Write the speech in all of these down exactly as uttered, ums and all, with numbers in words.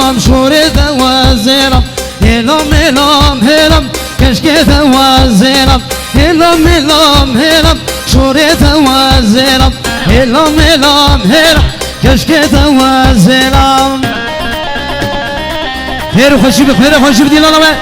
hêlam, şorê de wezêlam. Hêlam, hêlam, hêlam, keşkê de wezêlam. Hêlam, hêlam, hêlam, şorê de wezêlam. Hêlam, hêlam, hêlam, keşkê de wezêlam. Xêr û xweşî bi, xêr û xweşî bi dîlana me.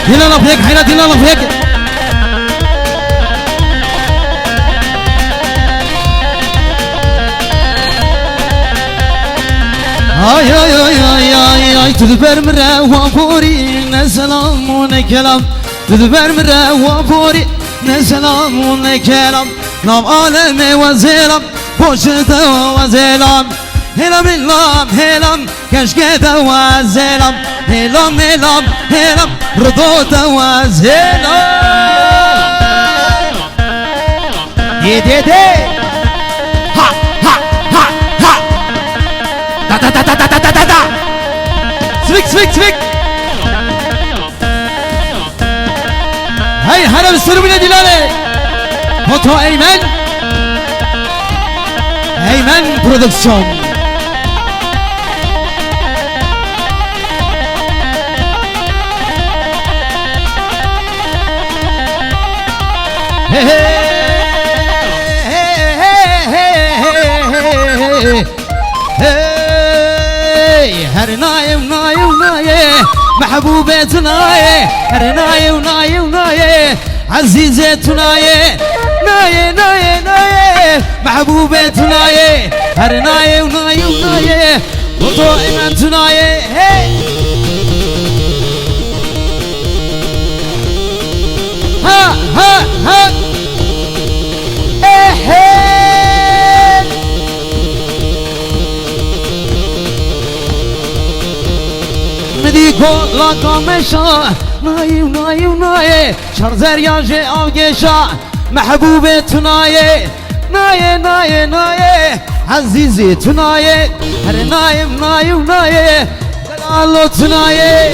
Dîlana pêk, heyra dîlana pêk. Ay, ay, ay, ay, ay, ay, tu diber min re wa borî, ne selam û ne kelam. Tu diber min re wa borî, ne selam û ne kelam. Nav alemê wezêlam, boşê de wezêlam. Hêlam, hêlam, hêlam, keşkê de wezêlam. Hêlam, hêlam, hêlam, rido de wezêlam. Dê, dê, dê. Ha, ha, ha, ha. Da, da, da. Svik, svik, svik. Hey, here bi ser bine dîlanê. Hoto Eymen. Production. Hey, hey, hey, hey, hey, hey, hey. Hey, her nayê û nayê û nayê, mehbûbê tu nayê. Her nayê û nayê û nayê, ezîzê tu nayê. Nayê, nayê, nayê, mehbûbê tu nayê. Her nayê û nayê û nayê, bu to înan tu nayê. Hey! Ha, ha, ha! Eh, hey! Min dî gola kameşa, nayê û nayê û nayê, çar zerya jê avgeşa, mehbûbê tu nayê, nayê, nayê, nayê, ezîzê tu nayê, her nayê, nayê û nayê, delalo tu nayê.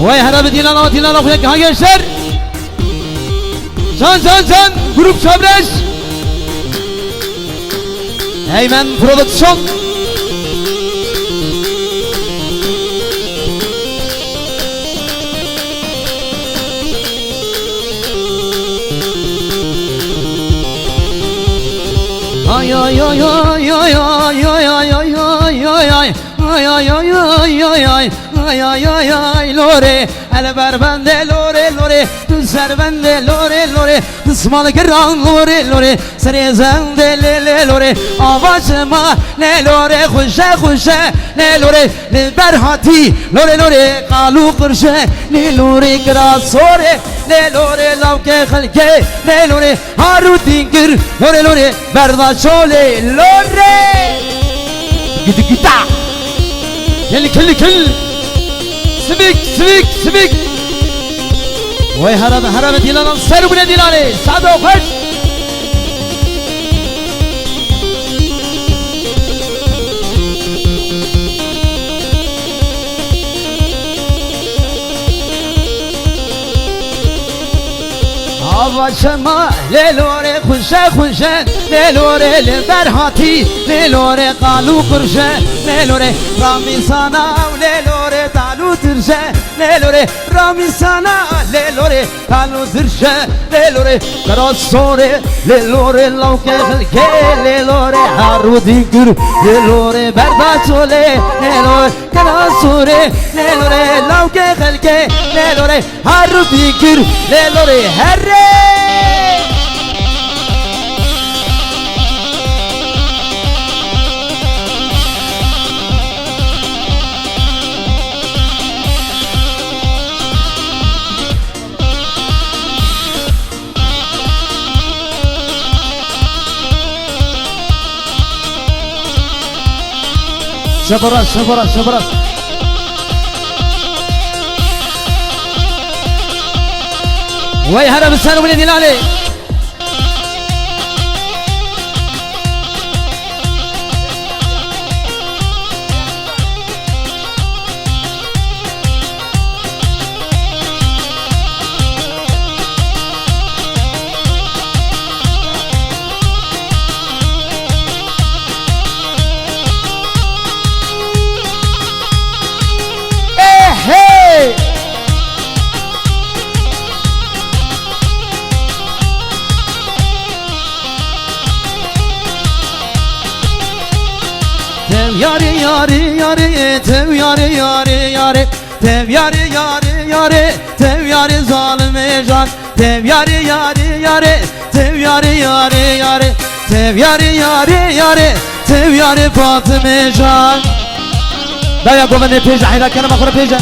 Vay hera bi dîlana, dîlana xwe yek ha gençler. Can, can, can, grup Çabreş. Eymen Production. Ay, ay, ay, ay, ay, ay, ay, ay, ay, ay, ay, ay. Ay, ay, ay, ay, ay, ay, ay, ay, ay, ay, ay, lore, el ber bende, lore, lore, tu ser bende, lore, lore, dısmal giran, lore, lore, serê zende, le, le, lore, avaçma, le, lore, xuşe, xuşe, le, lore, li ber hatî, lore, lore, qalu qirşe, le, lore, kira sore, le, lore, lavke xelke, le, lore, Harû dîngir, lore, lore, berda çolê, lore. Gidi gita. Kil, kil, kil. Sivik, sivik, sivik. Vay harabe, harabe dîlanan ser bûne dîlanê. Sado xweş. Ava çema lê lore xuşe xuşe, lê lore li ber hatî, lê lore qalû qirşe, lê lore ramîsana û lê lore talû tirşe, lê lore ramîsana, lê lore talû tirşe, lê lore qira sore, lê lore lawke xelke, lê lore harû dîngir, lê lore berda çolê, lê lore Kela sore, lê lore, lawke xelke, lê lore, harû dîngir, lê lore, herê. Şebiras, şebiras, şebiras. Wey here bi ser û binê dîlanê. Ehê! Tev yarê, yarê, yarê, tev yarê, yarê, yarê. Tev yarê, yarê, yarê, tev yarê zalimê jan. Tev yarê, yarê, yarê, tev yarê, yarê, yarê. Tev yarê, yarê, yarê, tev yarê Fatime jan. Daya govendê pêje, heyra kerema xwe re pêje.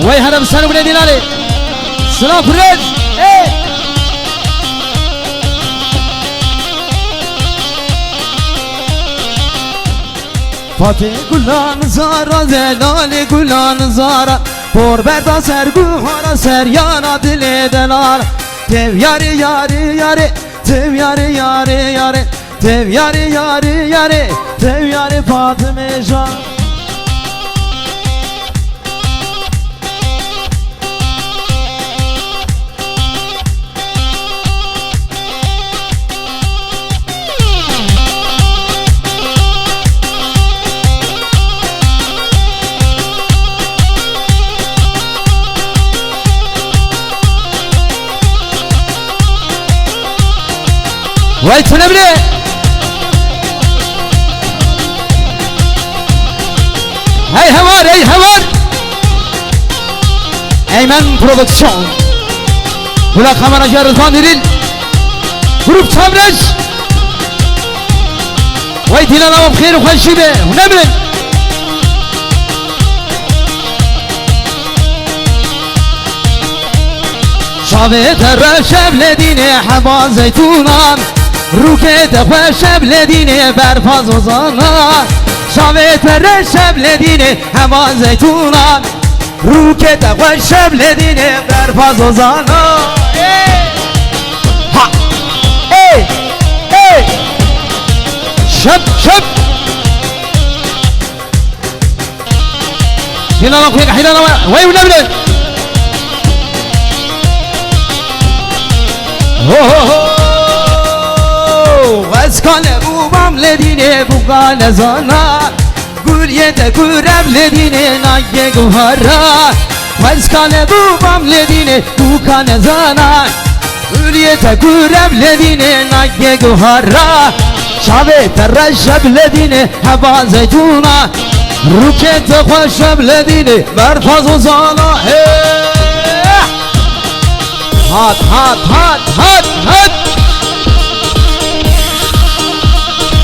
Wey here bi ser û binê dîlanê. Silav pirêz. Ê! Fatê gulan zara, zelalê gulan zara, por berda ser guhara, ser yana dilê delal. Tev yarê, yarê, yarê, tev yarê, yarê, yarê, tev yarê, yarê, yarê, tev yarê Fatime jan. Vay tune bile. Hey hevar, hey hevar. Eymen Prodüksiyon. Bula kameracı Rıdvan Diril. Grup Çamreç. Vay Dilan, ama xêr û xweşî be. Hûn ne bilin. Çavê te reşev lê dînê heba zeytûnan. Rûkê te xweşev lê dînê berfa zozanan. Çavê te reşev lê dînê heba zeytûnan. Rûkê te xweşev lê dînê berfa zozanan. Ê! Ha! Ê! Ê! Şep, şep! Hilal Akbek, Hilal Akbek. Vay ulan be. Ho, ho, ho. Wez kale bû bam lê dînê bû kale zana. Guliyê te gurem lê dînê nagê guhara. Wez kale bû bam lê dînê bû kale zana. Guliyê te gurem lê dînê nagê guhara. Çavê te reşeb lê dînê heba zeytûna. Rûkê te xweşeb lê dînê berfa zozana. Hey! Hat, hat, hat, hat, hat.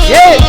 Hey!